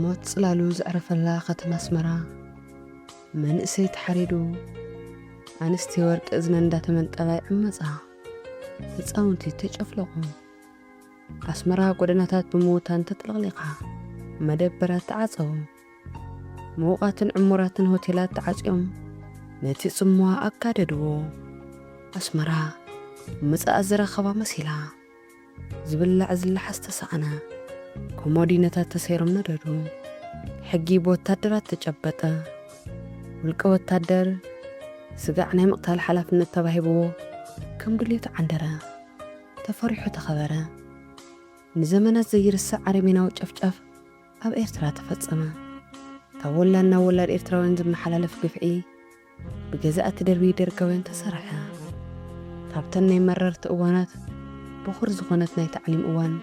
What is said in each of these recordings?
ሞት ጽላሉ ዘዕረፈላ ከተማ ኣስመራ፣ መንእሰይ ተሓሪዱ፣ ኣንስቲ ወርቂ እዝነን እንዳተመንጠባ ይዕመጻ፣ ህጻውንቲ ተጨፍለቑ። ኣስመራ ጎደናታት ብምውታን ተጥለቕሊቓ፣ መደበራት ተዓጸዉ። ምዉቓትን ዕሙራትን ሆቴላት ተዓጽዮም፣ ነቲ ጽምዋ ኣጋደድዎ። ኣስመራ ምጽኣት ዝረኸባ መሲላ፣ ዝብላዕ ዝለሓስ ተሳእነ። ኮሞዲኖታት ተሰይሮም ነደዱ። ሕጊ ብወታደራት ተጨበጠ። ውልቀ ወታደር ስጋዕ ናይ ምቕታል ሓላፍነት ተባሂብዎ ከም ድሌቱ ዓንደረ። ተፈሪሑ ተኸበረ። ንዘመናት ዘይርሳዕ ኣረሜናዊ ጨፍጫፍ ኣብ ኤርትራ ተፈጸመ። ካብ ወላድ ናብ ወላድ ኤርትራውያን ዝመሓላለፍ ግፍዒ ብገዛእቲ ደርቢ ደርጋውያን ተሰርሐ። ካብተን ናይ መረርቲ እዋናት በኹሪ ዝኾነት ናይ ታዕሊም እዋን፣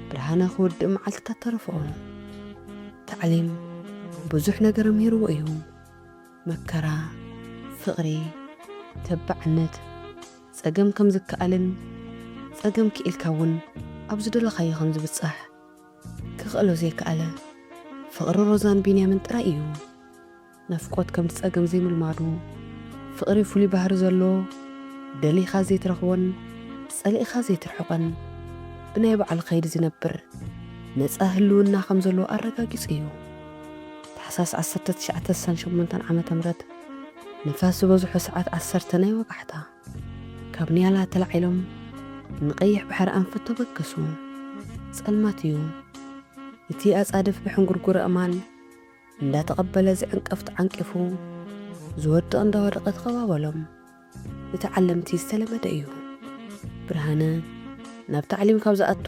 ብርሃነ ክውድእ መዓልትታት ተረፍኦ። ታዕሊም ብዙሕ ነገር ኣምሂርዎ እዩ። መከራ፣ ፍቕሪ፣ ተባዕነት፣ ጸገም ከም ዝከኣልን ጸገም ክኢልካ እውን ኣብ ዝደለኻዮ ከም ዝብጻሕ ክኽእሎ ዘይከኣለ ፍቕሪ ሮዛን ቢንያምን ጥራይ እዩ። ናፍቆት ከምቲ ጸገም ዘይምልማዱ፣ ፍቕሪ ፍሉይ ባህሪ ዘለዎ፣ ደሊኻ ዘይትረኽቦን ጸሊእኻ ዘይትርሕቖን፣ ብናይ ባዕሉ ከይዲ ዝነብር ነጻ ህልውና ከም ዘለዎ ኣረጋጊጹ እዩ። ታሕሳስ ዓሰርተ ትሽዓተ ስሳን ሸሞንተን ዓመተ ምህረት፣ ንፋስ ዝበዝሖ ሰዓት ዓሰርተ ናይ ወጋሕታ፣ ካብ ኒያላ ተላዒሎም ንቐይሕ ባሕሪ ኣንፈት ተበገሱ። ጸልማት እዩ። እቲ ኣጻድፍ ብሕንጉርጉር ኣእማን እንዳተቐበለ ዝዕንቀፍ ተዓንቂፉ፣ ዝወድቕ እንዳወደቐ ተቐባበሎም። እቲ ዓለምቲ ዝተለመደ እዩ። ብርሃነ ናብ ታዕሊም ካብ ዝኣቱ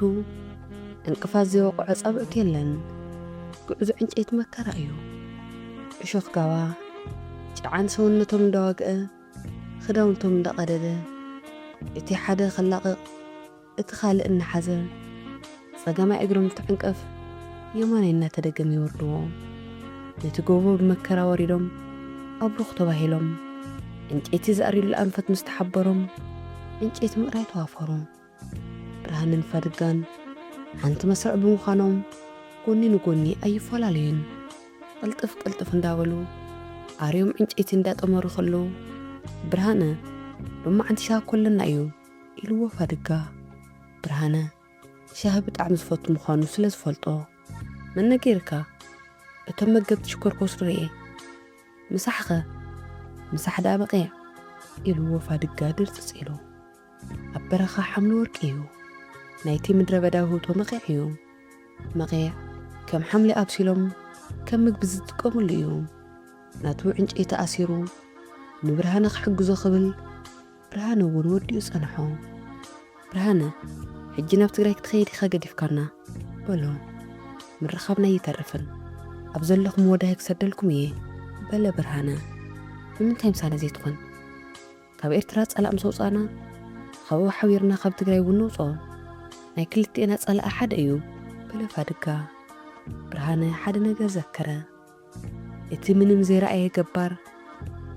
ዕንቅፋት ዘይወቕዖ ጻብዕቱ የለን። ጉዕዞ ዕንጨይቲ መከራ እዩ። እሾኽ ጋባ ጨዓን ሰውነቶም እንዳዋግአ፣ ክዳውንቶም እንዳቐደደ፣ እቲ ሓደ ክላቐቕ፣ እቲ ካልእ እናሓዘ፣ ጸጋማይ እግሮም እንትዕንቀፍ፣ የማናይ እናተደገመ ይወርድዎ። ነቲ ጎቦ ብመከራ ወሪዶም፣ ኣብሩኽ ተባሂሎም፣ ዕንጨይቲ ዝኣርዩሉ ኣንፈት ምስ ተሓበሮም፣ ዕንጨይቲ ምእራይ ተዋፈሩ። ብርሃንን ፋድጋን ሓንቲ መስርዕ ብምዃኖም፣ ጎኒ ንጎኒ ኣይፈላለዩን። ቅልጥፍ ቅልጥፍ እንዳበሉ፣ ኣርዮም ዕንጨይቲ እንዳጠመሩ ከለዉ፣ ብርሃነ፣ "ሎማዓንቲ ሻሂ እኮ ኣለና እዩ" ኢልዎ ፋድጋ። ብርሃነ፣ ሻሂ ብጣዕሚ ዝፈቱ ምዃኑ ስለ ዝፈልጦ፣ "መን ነጊርካ? እቶም መገብቲ ሽኮር ክወስዱ ርእየ። ምሳሕኸ? ምሳሕ ደኣ መቒዕ" ኢልዎ ፋድጋ ድርጽጽ ኢሉ። ኣብ በረኻ ሓምሊ ወርቂ እዩ። ናይቲ ምድረ በዳ ውህብቶ መቒዕ እዩ። መቒዕ ከም ሓምሊ ኣብሲሎም ከም ምግቢ ዝጥቀምሉ እዩ። ናቱ ዕንጨይቲ ኣሲሩ ንብርሃነ ክሕግዞ ክብል፣ ብርሃነ እውን ወዲኡ ጸንሖ። "ብርሃነ፣ ሕጂ ናብ ትግራይ ክትኸይድ ኢኻ ገዲፍካና?" በሎ። "ምርኻብና ኣይተርፍን፣ ኣብ ዘለኹምዎ ዳሂ ክሰደልኩም እየ" በለ ብርሃነ። "ንምንታይ ምሳና ዘይትኾን? ካብ ኤርትራ ጸላእ ምስ ኣውጻእና፣ ካብኡ ሓቢርና ካብ ትግራይ እውን ነውጽኦ። ናይ ክልቲኤና ጸላኢ ሓደ እዩ" በለ ፋድጋ። ብርሃነ ሓደ ነገር ዘከረ። እቲ ምንም ዘይረኣየ ገባር፣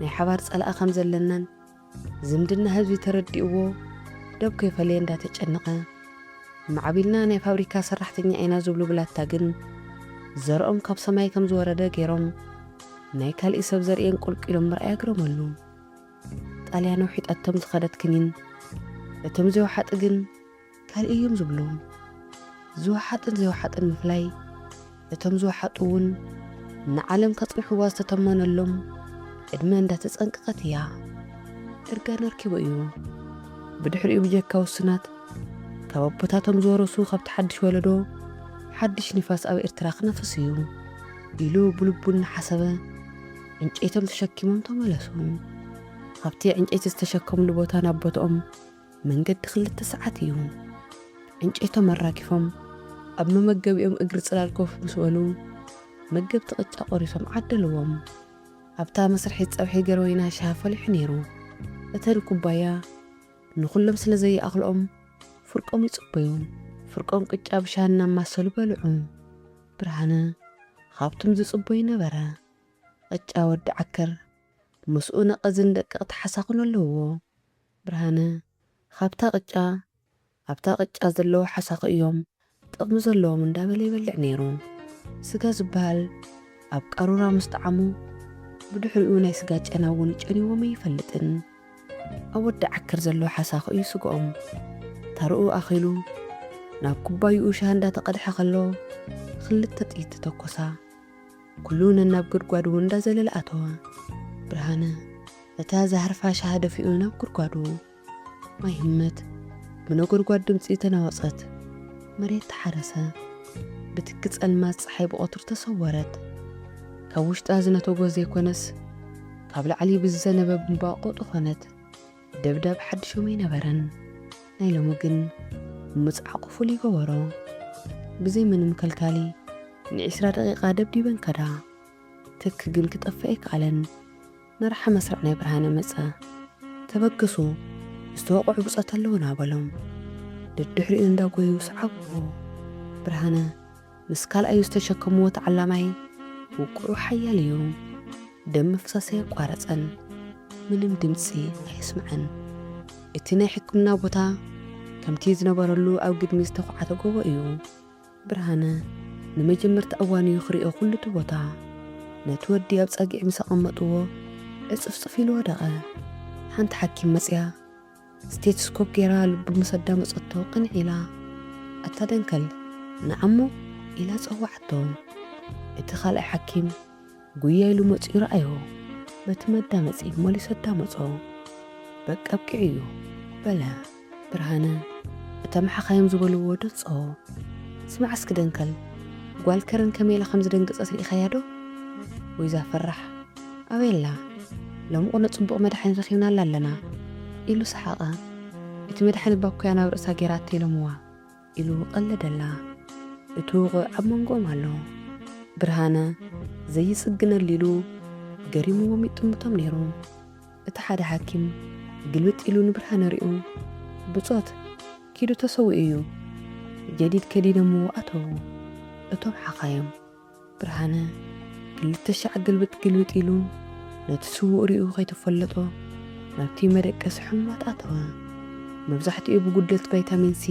ናይ ሓባር ጸላኢ ከም ዘለናን ዝምድና ህዝቢ ተረዲእዎ፣ ደብ ከይፈለየ እንዳተጨነቐ፣ ማዕቢልና ናይ ፋብሪካ ሰራሕተኛ ኢና ዝብሉ ብላታ ግን፣ ዘርኦም ካብ ሰማይ ከም ዝወረደ ገይሮም፣ ናይ ካልእ ሰብ ዘርእን ቁልቁሎም ምርኣይ ኣግረመሉ። ጣልያን ኣውሒጣቶም ዝኸደት ክኒን፣ እቶም ዘይወሓጡ ግን ካልእ እዮም ዝብሉ። ዝወሓጥን ዘይወሓጥን ምፍላይ፣ እቶም ዝወሓጡ እውን ንዓለም ከጽንሕዋ ዝተተመነሎም ዕድመ እንዳተጸንቀቐት እያ። እርጋን ኣርኪቡ እዩ። ብድሕሪኡ ብጀካ ውሱናት ካብ ኣቦታቶም ዝወረሱ ካብቲ ሓድሽ ወለዶ ሓድሽ ንፋስ ኣብ ኤርትራ ክነፍስ እዩ ኢሉ ብልቡ እናሓሰበ ዕንጨይቶም ተሸኪሞም ተመለሱ። ካብቲ ዕንጨይቲ ዝተሸከምሉ ቦታ ናብ ቦትኦም መንገዲ ክልተ ሰዓት እዩ። ዕንጨይቶም ኣራጊፎም ኣብ መመገቢኦም እግሪ ጽላል ኮፍ ምስ በሉ፣ መገብቲ ቅጫ ቆሪሶም ዓደልዎም። ኣብታ መስርሒት ጸብሒ ገረወይና ሻሂ ፈሊሑ ነይሩ። እተን ኩባያ ንኹሎም ስለ ዘይኣኽልኦም ፍርቆም ይጽበዩ። ፍርቆም ቅጫ ብሻሂ እናማሰሉ በልዑ። ብርሃነ ካብቶም ዝጽበዩ ነበረ። ቅጫ ወዲ ዓከር ምስኡ ነቐዝን ደቀቕቲ ሓሳኹን ኣለውዎ። ብርሃነ ካብታ ቅጫ፣ ኣብታ ቅጫ ዘለዉ ሓሳኹ እዮም ጥቕሚ ዘለዎም እንዳበለ ይበልዕ ነይሩ። ስጋ ዝበሃል ኣብ ቃሩራ ምስ ጠዓሙ፣ ብድሕሪኡ ናይ ስጋ ጨና እውን ጨንዎም ኣይፈልጥን። ኣብ ወዲ ዓከር ዘሎ ሓሳኹ እዩ ስግኦም። ታርኡ ኣኺሉ ናብ ኩባይኡ ሻሂ እንዳተቐድሐ ከሎ፣ ክልተ ጥይት ተተኮሳ። ኩሉ ነናብ ጉድጓዱ እንዳዘለለ ኣተወ። ብርሃነ ነታ ዝሃርፋ ሻሂ ደፊኡ ናብ ጉድጓዱ። ማይ ህመት ብነጎድጓድ ድምፂ ተናወፀት። መሬት ተሓረሰ። ብትኪ ፀልማት ፀሓይ ብቐትሩ ተሰወረት። ካብ ውሽጣ ዝነተጎ ዘይኮነስ፣ ካብ ላዕሊ ብዝዘነበ ብንባቆ ዝኾነት ደብዳብ ሓድሾም ኣይነበረን። ናይ ሎሚ ግን ምጽዓቑ ፍሉይ ገበሮ። ብዘይ ምንም ከልካሊ ንዒስራ ደቂቓ ደብዲበን ከዳ። ትኪ ግን ክጠፍእ ኣይከኣለን። መርሓ መስርዕ ናይ ብርሃነ መጸ። "ተበገሱ፣ ዝተወቕዑ ብጾት ኣለዉና" በሎም። ደድሕሪኡ እንዳጎዩ ሰዓብዎ። ብርሃነ ምስ ካልኣዩ ዝተሸከምዎ ተዓላማይ ውቅዑ ሓያል እዩ። ደም ምፍሳስ ኣየቋረጸን። ምንም ድምጺ ኣየስምዐን። እቲ ናይ ሕክምና ቦታ ከምቲ ዝነበረሉ ኣብ ግድሚ ዝተዃዕተ ጎቦ እዩ። ብርሃነ ንመጀመርታ እዋን እዩ ክሪኦ ኩሉ እቲ ቦታ። ነቲ ወዲ ኣብ ጸግዒ ምስ ኣቐመጥዎ ዕጽፍጽፍ ኢሉ ወደቐ። ሓንቲ ሓኪም መጽያ ስቴትስኮፕ ጌራ ልቡ ምስ ኣዳመጸቶ ቅንዕ ኢላ፣ "ኣታ ደንከል፣ ንዓሞ?" ኢላ ጸዋዓቶ። እቲ ካልኣይ ሓኪም ጉያ ኢሉ መጺኡ ረኣዮ። በቲ መዳመጺ መሊሱ ኣዳመጾ። "በቃ ኣብቂዑ እዩ" በለ። ብርሃነ እቶም ሓኻይም ዝበልዎ ደንጸዎ። "ስማዕ እስኪ ደንከል፣ ጓል ከረን ከመይ ኢላ ከም ዝደንገጸት ርኢኻያ ዶ? ወይዛ ፈራሕ ኣበይ ኣላ? ሎሚ ቁነ ጽቡቕ መድሓኒት ረኺብናላ ኣለና" ኢሉ ሰሓቐ። "እቲ መድሓኒት ባኮያ ናብ ርእሳ ጌራቶ ኢሎምዋ" ኢሉ ቀለደላ። እቲ ውቑዕ ኣብ መንጎኦም ኣሎ። ብርሃነ ዘይጽግነሉ ኢሉ ገሪምዎም ይጥምቶም ነይሩ። እቲ ሓደ ሓኪም ግልብጥ ኢሉ ንብርሃነ ሪኡ፣ "ብጾት ኪዱ ተሰዊኡ እዩ" ጀዲድ ከዲኖምዎ ኣተዉ። እቶም ሓኻዮም ብርሃነ ክልተ ሻዕ ግልብጥ ግልብጥ ኢሉ ነቲ ስዉእ ሪኡ ከይተፈለጦ ናብቲ መደቀሲ ሕሙማት ኣተወ። መብዛሕትኡ ብጉድለት ቫይታሚን ሲ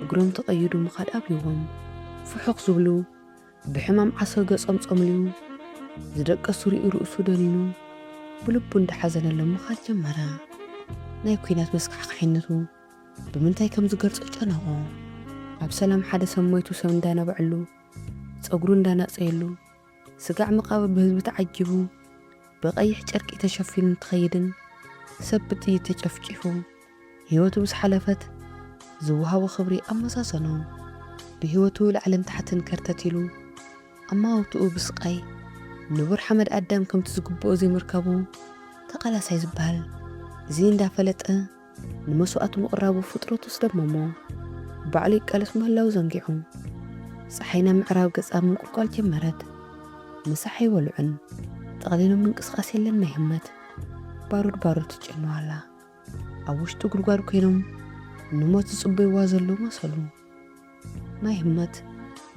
እግሮም ተቐይዱ ምኻድ ኣብይዎም። ፍሑኽ ዝብሉ ብሕማም ዓሶ ገጾም ጸምልዩ ዝደቀሱ ሪኡ ርእሱ ደኒኑ ብልቡ እንዳሓዘነሎም ምኻድ ጀመረ። ናይ ኲናት መስካሕካሒነቱ ብምንታይ ከም ዝገልጾ ጨነቖ። ኣብ ሰላም ሓደ ሰብ ሞይቱ ሰብ እንዳነበዐሉ፣ ጸጉሩ እንዳናጸየሉ፣ ስጋዕ መቓብር ብህዝቢ ተዓጂቡ፣ ብቐይሕ ጨርቂ ተሸፊኑ እንትኸይድን፣ ሰብ ብጥይት ተጨፍጪፉ፣ ህይወቱ ምስ ሓለፈት ዝወሃቦ ክብሪ ኣመዛዘኖ። ብህይወቱ ላዕልን ታሕትን ከርተት ኢሉ፣ ኣማውትኡ ብስቓይ ንቡር ሓመድ ኣዳም ከምቲ ዝግብኦ ዘይምርካቡ ተቓላሳይ ዝበሃል። እዚ እንዳፈለጠ ንመስዋእቱ ምቕራቡ ፍጥረቱ ኣስደመሞ። ባዕሉ ይቃለስ ምህላው ዘንጊዑ፣ ጸሓይ ናብ ምዕራብ ገጻ ምንቁልቋል ጀመረት። ምሳሕ ኣይበልዑን። ጠቕሊሎም ምንቅስቓስ የለን ናይ ህመት። ባሩድ ባሩድ ትጭንዋ ኣላ። ኣብ ውሽጢ ጉድጓድ ኮይኖም ንሞት ዝጽበይዋ ዘለዉ መሰሉ። ናይ ህመት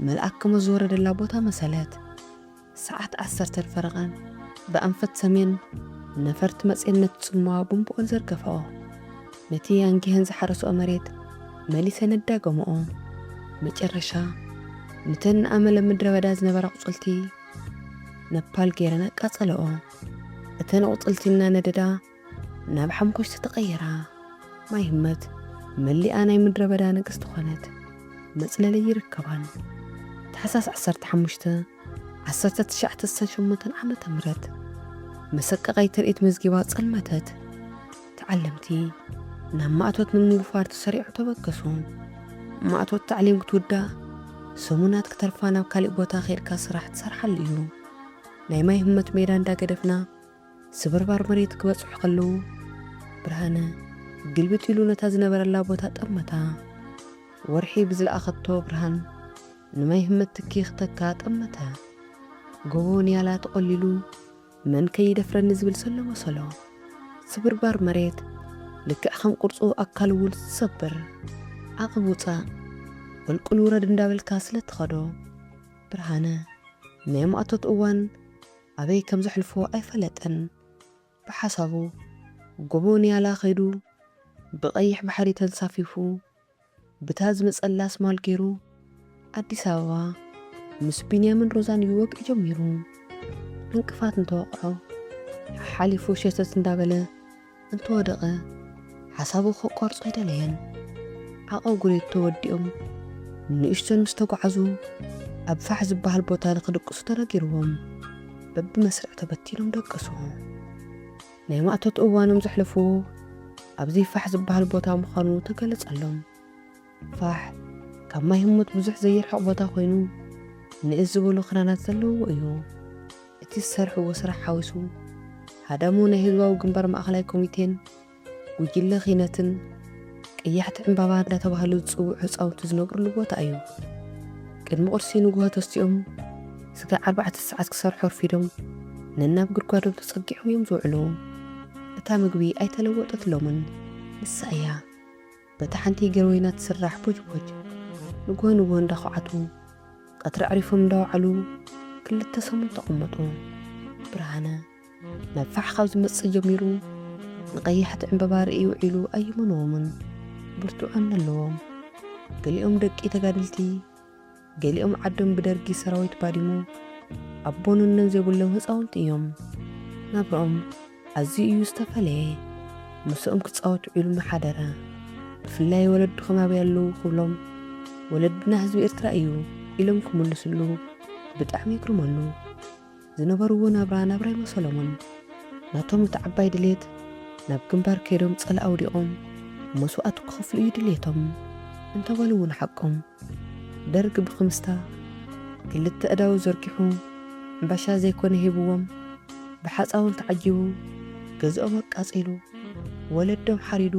መልኣክ ከም ዝወረደላ ቦታ መሰለት። ሰዓት ዓሰርተ ፈረቓን ብኣንፈት ሰሜን ነፈርቲ መጽየን ነቲ ጽምዋ ብንብኦን ዘርገፈኦ። ነቲ ኣንጊሀን ዝሓረስኦ መሬት መሊሰን ኣዳገምኦ። መጨረሻ፣ ነተን ንኣመለ ምድረ በዳ ዝነበራ ኣቑጽልቲ ነፓል ገይረን ኣቃጸለኦ። እተን ኣቑጽልቲ እናነደዳ ናብ ሓምኮሽቲ ተቐየራ። ማይ ህመት መሊኣ ናይ ምድረ በዳ ንግስቲ ኾነት። መጽለሊ ይርከባን። ታሕሳስ ዓሰርተ ሓሙሽተ፣ ዓሰርተ ትሽዓተ ስሳን ሸሞንተን ዓመተ ምህረት፣ መሰቀቓይ ትርኢት መዝጊባ ጸልመተት። ተዓለምቲ ናብ ማእቶት ንምውፋር ተሰሪዑ ተበገሱ። ማእቶት ታዕሊም ክትውዳእ ሰሙናት ክተርፋ ናብ ካሊእ ቦታ ከይድካ ስራሕ ትሰርሓሉ እዩ። ናይ ማይ ህመት ሜዳ እንዳገደፍና ስብርባር መሬት ክበጽሑ ከለዉ፣ ብርሃነ ግልብጥ ኢሉ ነታ ዝነበረላ ቦታ ጠመታ። ወርሒ ብዝለኣኸቶ ብርሃን ንማይ ህመት ትኪ ክተካ ጠመተ። ጎቦ ንያላ ተቖሊሉ፣ መን ከይደፍረኒ ዝብል ዘሎ መሰሎ። ስብርባር መሬት ልክዕ ከም ቅርጹ ኣካል ውል ዝሰብር። ዓቕብ ውጻእ፣ ቁልቁል ውረድ እንዳበልካ ስለ ትኸዶ፣ ብርሃነ ናይ ማእቶት እዋን ኣበይ ከም ዘሕልፎ ኣይፈለጠን። ብሓሳቡ ጎቦ ንያላ ከይዱ ብቐይሕ ባሕሪ ተንሳፊፉ፣ ብታ ዝመጸላ ኣስማል ገይሩ ኣዲስ ኣበባ ምስ ቢንያምን ሮዛን እዩ ወግዒ ጀሚሩ። ዕንቅፋት እንተወቕዖ፣ ሓሓሊፉ ሸተት እንዳበለ እንተወደቐ፣ ሓሳቡ ከቋርጾ ኣይደለየን። ዓቐብ ጉሌት ተወዲኦም ንእሽቶን ምስ ተጓዓዙ፣ ኣብ ፋሕ ዝበሃል ቦታ ንኽድቅሱ ተነጊርዎም። በብመስርዕ ተበቲኖም ደቀሱ። ናይ ማእቶት እዋኖም ዘሕለፍዎ ኣብዚ ፋሕ ዝበሃል ቦታ ምዃኑ ተገለጸሎም። ፋሕ ካብ ማይ ህሞት ብዙሕ ዘይርሕቕ ቦታ ኮይኑ፣ ንእስ ዝበሉ ክራናት ዘለውዎ እዩ። እቲ ዝሰርሕዎ ስራሕ ሓዊሱ፣ ሃዳሙ ናይ ህዝባዊ ግንባር ማእኸላይ ኮሚቴን ጉጅለ ኺነትን ቀያሕቲ ዕምባባ እንዳተባህሉ ዝጽውዑ ህፃውንቲ ዝነብርሉ ቦታ እዩ። ቅድሚ ቁርሲ ንጉሆ ተስቲኦም ስጋዕ ኣርባዕተ ሰዓት ክሰርሑ ኣርፊዶም ነናብ ጉድጓዶም ተጸጊዖም እዮም ዝውዕሉ። እታ ምግቢ ኣይተለወጠትሎምን። ንሳ እያ በታ ሓንቲ ገርወይና ትስራሕ ቦጅቦጅ። ንጉሆ ንጉሆ እንዳኹዓቱ ቀትሪ ኣዕሪፎም እንዳወዓሉ ክልተ ሰሙን ተቐመጡ። ብርሃነ ናብ ፋሕ ካብ ዝመጽእ ጀሚሩ ንቐያሕቲ ዕምባባ ርእዩ ውዒሉ ኣይመንዎምን። ብርቱዕ ወነ ኣለዎም። ገሊኦም ደቂ ተጋደልቲ፣ ገሊኦም ዓዶም ብደርጊ ሰራዊት ባዲሙ ኣቦን ወነን ዘይብሎም ህፃውንቲ እዮም። ናብርኦም ኣዝዩ እዩ ዝተፈለየ። ምስኦም ክጻወት ውዒሉ ምሓደረ። ብፍላይ ወለድኹም ኣበይ ኣለዉ ክብሎም፣ ወለድና ህዝቢ ኤርትራ እዩ ኢሎም ክምልስሉ ብጣዕሚ ይግርመሉ። ዝነበርዎ ናብራ ናብራ ይመሰሎምን። ናቶም እቲ ዓባይ ድሌት ናብ ግንባር ከይዶም ጸላኢ ኣውዲቖም መስዋእቲ ክኸፍሉ እዩ ድሌቶም እንተበሉ እውን ሓቆም። ደርግ ብኽምስታ ክልተ ኣእዳው ዘርጊሑ ሕምባሻ ዘይኮነ ሂብዎም፣ ብሓጻውን ተዓጂቡ ገዝኦም ኣቃጺሉ፣ ወለዶም ሓሪዱ፣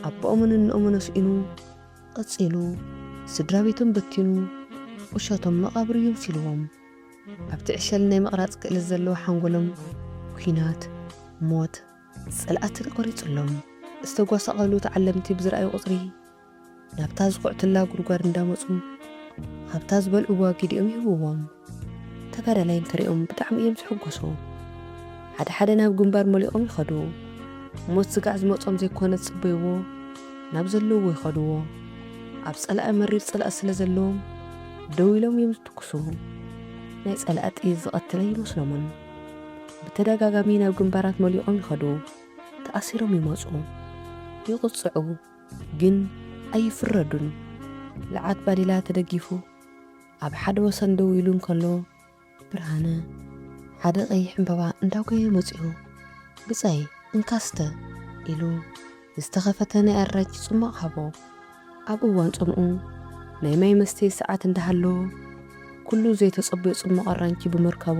ኣቦኦምን እኖኦምን ኣስኢኑ፣ ቀጺሉ ስድራ ቤቶም በቲኑ፣ ቁሸቶም መቓብር እዩ ኣምሲልዎም። ኣብቲ ዕሸል ናይ ምቕራጽ ክእለት ዘለዎ ሓንጎሎም ኲናት፣ ሞት፣ ጸላእትን ቆሪጹሎም። ዝተጓሳቐሉ ተዓለምቲ ብዝረኣዩ ቁጽሪ ናብታ ዝኹዕትላ ጉድጓድ እንዳመጹ ካብታ ዝበልዕዋ ጊዲኦም ይህብዎም። ተጋዳላይ እንተሪኦም ብጣዕሚ እዮም ዝሕጎሱ። ሓደ ሓደ ናብ ግንባር መሊቖም ይኸዱ። ሞት ስጋዕ ዝመጾም ዘይኮነ ዝጽበይዎ ናብ ዘለውዎ ይኸድዎ። ኣብ ጸላኢ መሪር ጸላኢ ስለ ዘለዎም ደው ኢሎም እዮም ዝትኩሱ። ናይ ጸላኢ ጥይት ዝቐትለ ይመስሎምን። ብተደጋጋሚ ናብ ግንባራት መሊቖም ይኸዱ። ተኣሲሮም ይመጹ። ይቕጽዑ። ግን ኣይፍረዱን። ለዓት ባዴላ ተደጊፉ ኣብ ሓደ ወሰን ደው ኢሉ እንከሎ፣ ብርሃነ ሓደ ቀይሕ ዕምባባ እንዳጎየ መጺኡ፣ "ብጻይ፣ እንካ ስተ" ኢሉ ዝተኸፈተ ናይ ኣራንቺ ጽማቕ ሃቦ። ኣብ እዋን ጾምኡ ናይ ማይ መስተዪ ሰዓት እንዳሃለዎ፣ ኩሉ ዘይተጸበዮ ጽማቕ ኣራንቺ ብምርካቡ፣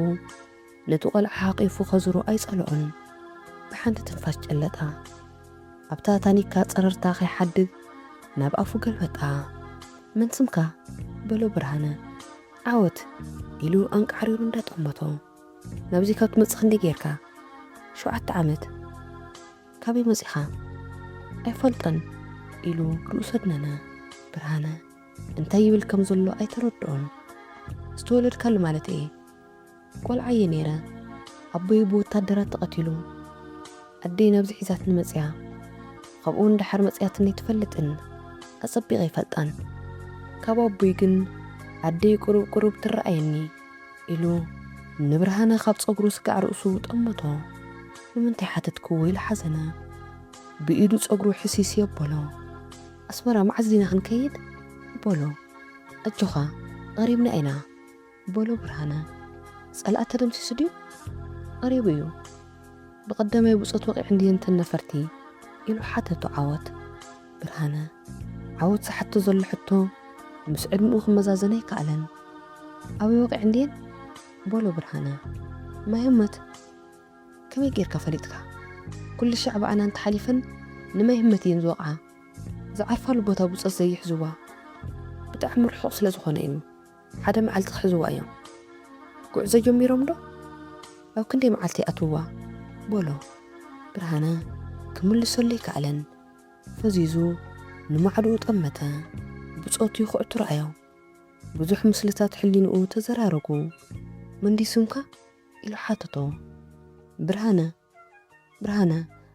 ነቲ ቆልዓ ሓቒፉ ከዙሮ ኣይጸልኦን። ብሓንቲ ትንፋስ ጨለጣ። ኣብታ ታኒካ ጸረርታ ከይሓድግ ናብ ኣፉ ገልበጣ። "መን ስምካ?" በሎ ብርሃነ። "ዓወት" ኢሉ ኣንቃዕሪሩ እንዳጠመቶ። "ናብዚ ካብ ትመጽእ ክንደይ ጌርካ?" "ሸውዓተ ዓመት." "ካበይ መጺኻ?" "ኣይፈልጦን" ኢሉ ርእሱ ኣድነነ። ብርሃነ እንታይ ይብል ከም ዘሎ ኣይተረድኦን። "ዝተወለድካሉ ማለት እየ። ቆልዓ እየ ነይረ። ኣቦይ ብወታደራት ተቐቲሉ። ኣደይ ናብዚ ሒዛትኒ መጽያ። ካብኡ ንደሓር መጽያትኒ ኣይትፈልጥን። ኣጸቢቐ ኣይፈልጣን። ካብ ኣቦይ ግን ኣደይ ቁሩብ ቁሩብ ትረኣየኒ" ኢሉ ንብርሃነ ካብ ጸጉሩ ስጋዕ ርእሱ ጠመቶ። "ንምንታይ ሓተትክዎ?" ኢሉ ሓዘነ። ብኢዱ ጸጉሩ ሕሲስ የበሎ። "ኣስመራ መዓስ ዲና ክንከይድ?" በሎ። "ኣጆኻ፣ ቀሪብና ኢና" በሎ ብርሃነ። "ጸላኢ ተደምሲሱ ድዩ?" "ቀሪቡ እዩ። ብቐዳማይ ብጾት ወቒዐን ድየን እተን ነፈርቲ?" ኢሉ ሓተቶ ዓወት። ብርሃነ፣ ዓወት ዝሓቶ ዘሎ ሕቶ ምስ ዕድሚኡ ክመዛዘን ኣይከኣለን። "ኣበይ ወቒዐን ድየን?" በሎ ብርሃነ። "ማይ ህሞት?" "ከመይ ጌርካ ፈሊጥካ?" "ኩሉ ሻዕ ብኣና እንተሓሊፈን ንማይ ህሞት እየን ዝወቕዓ። ዝዓርፋሉ ቦታ ብጾት ዘይሕዝዋ። ብጣዕሚ ርሑቕ ስለ ዝኾነ እዩ። ሓደ መዓልቲ ክሕዝዋ እዮም። ጉዕዞ ጀሚሮም ዶ? ኣብ ክንደይ መዓልቲ ይኣትውዋ?" በሎ። ብርሃነ ክምልሰሉ ኣይከኣለን። ፈዚዙ ንማዕድኡ ጠመተ። ብጾቱ ይኹዕቱ ረኣዮ። ብዙሕ ምስልታት ሕሊንኡ ተዘራረጉ። "መን ድዩ ስምካ?" ኢሉ ሓተቶ። "ብርሃነ፣ ብርሃነ፣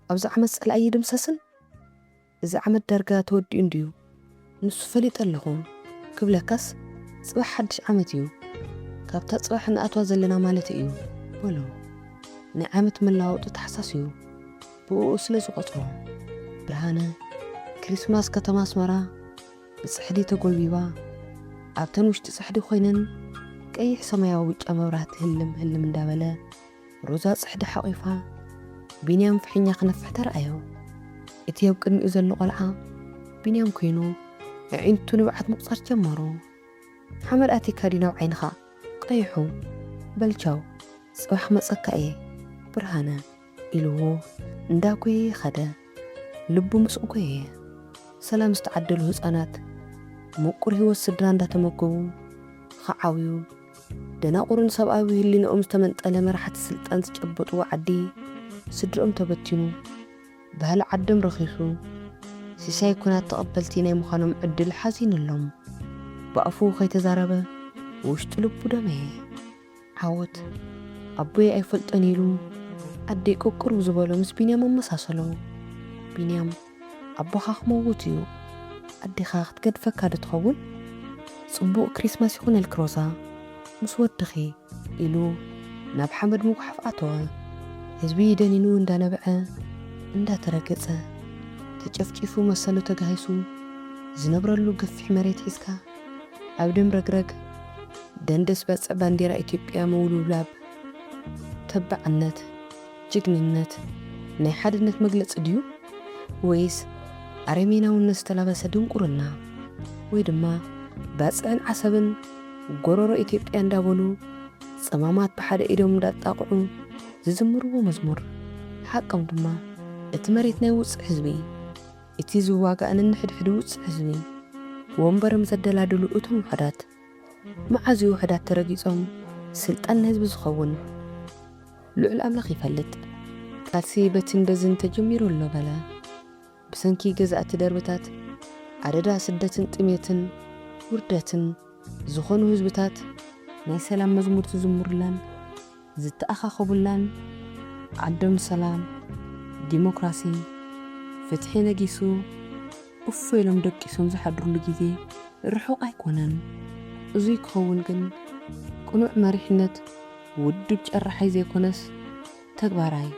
ኣብዚ ዓመት ጸላኢ ይድምሰስን? እዚ ዓመት ዳርጋ ተወዲኡ እንድዩ። ንሱ ፈሊጠ ኣለኹ ክብለካስ፣ ጽባሕ ሓድሽ ዓመት እዩ። ካብታ ጽባሕ ንኣትዋ ዘለና ማለት እዩ በሎ። ናይ ዓመት መለዋወጢ ታሕሳስ እዩ ብእኡ ስለ ዝቖጽሮ። ብርሃነ፣ ክሪስማስ ከተማ ኣስመራ ብጽሕዲ ተጎልቢባ፣ ኣብተን ውሽጢ ጽሕዲ ኮይነን ቀይሕ ሰማያዊ ብጫ መብራህቲ ህልም ህልም እንዳበለ ሮዛ ጽሕዲ ሓቒፋ ቢንያም ፍሕኛ ክነፍሕ ተረኣዮ። እቲ ኣብ ቅድሚኡ ዘሎ ቆልዓ ቢንያም ኮይኑ ኣዒንቱ ንብዓት ምቑጻር ጀመሩ። ሓመድ ኣቲካ ድዩ ናብ ዓይንኻ ቀይሑ? በል ቻው፣ ጽባሕ ክመጸካ እየ ብርሃነ ኢልዎ እንዳጎየ ኸደ። ልቡ ምስኡ ጎየ። ሰላም ዝተዓደሉ ህጻናት ምቁር ህይወት ስድራ እንዳተመገቡ ክዓብዩ፣ ደናቑርን ሰብኣዊ ህሊናኦም ዝተመንጠለ መራሕቲ ስልጣን ዝጨበጥዎ ዓዲ ስድርኦም ተበቲኑ፣ ባህሊ ዓዶም ረኺሱ፣ ሲሳይ ኩናት ተቐበልቲ ናይ ምዃኖም ዕድል ሓዚኑሎም። ብኣፉ ከይተዛረበ ውሽጢ ልቡ ደመየ። ዓወት ኣቦይ ኣይፈልጦን ኢሉ ኣደይ ቅቅር ዝበሎ ምስ ቢንያም ኣመሳሰሎ። ቢንያም ኣቦኻ ክመውት እዩ፣ ኣዴኻ ክትገድፈካ ዶ ትኸውን? ጽቡቕ ክሪስማስ ይኹነልኪ ሮዛ፣ ምስ ወድኺ ኢሉ ናብ ሓመድ ምጉሓፍ ኣተወ። ህዝቢ ደኒኑ እንዳነብዐ እንዳተረገጸ ተጨፍጪፉ መሰሉ ተጋሂሱ ዝነብረሉ ገፊሕ መሬት ሒዝካ ኣብ ደም ረግረግ ደንደስ በጽዕ ባንዴራ ኢትዮጵያ ምውልብላብ ተባዕነት፣ ጅግንነት፣ ናይ ሓድነት መግለጺ ድዩ? ወይስ ኣረሜናውነት ዝተላበሰ ድንቁርና? ወይ ድማ ባጽዕን ዓሰብን ጎረሮ ኢትዮጵያ እንዳበሉ ጸማማት ብሓደ ኢዶም እንዳጣቕዑ ዝዝምርዎ መዝሙር? ሓቆም ድማ እቲ መሬት ናይ ውጽዕ ህዝቢ፣ እቲ ዝዋጋእ ነንሕድሕዱ ውጽዕ ህዝቢ፣ ወንበሮም ዘደላድሉ እቶም ውሑዳት፣ መዓዝ እዩ ውሑዳት ተረጊጾም ስልጣን ንህዝቢ ዝኸውን? ልዑል ኣምላኽ ይፈልጥ። ቃልሲ በትን በዝን ተጀሚሩ ኣሎ በለ። ብሰንኪ ገዛእቲ ደርብታት ኣደዳ ስደትን ጥሜትን ውርደትን ዝኾኑ ህዝብታት ናይ ሰላም መዝሙር ዝዝምሩላን ዝተኣኻኸቡላን ዓዶም ሰላም፣ ዲሞክራሲ፣ ፍትሒ ነጊሱ እፎ ኢሎም ደቂሶም ዝሓድሩሉ ግዜ ርሑቕ ኣይኮነን። እዙይ ክኸውን ግን ቅኑዕ መሪሕነት ውድብ ጨራሓይ ዘይኮነስ ተግባራይ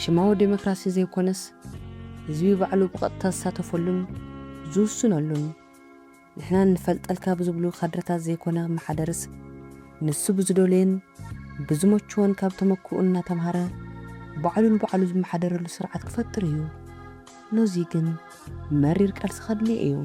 ሽማዊ ዴሞክራሲ ዘይኮነስ ህዝቢ ባዕሉ ብቐጥታ ዝሳተፈሉን ዝውስነሉን፣ ንሕና ንፈልጠልካ ብዝብሉ ካድረታት ዘይኮነ መሓደርስ ንሱ ብዝደልዮን ብዝመችዎን ካብ ተመክኡ እናተምሃረ ባዕሉ ንባዕሉ ዝመሓደረሉ ስርዓት ክፈጥር እዩ። ነዙይ ግን መሪር ቃልሲ ከድልዮ እዩ።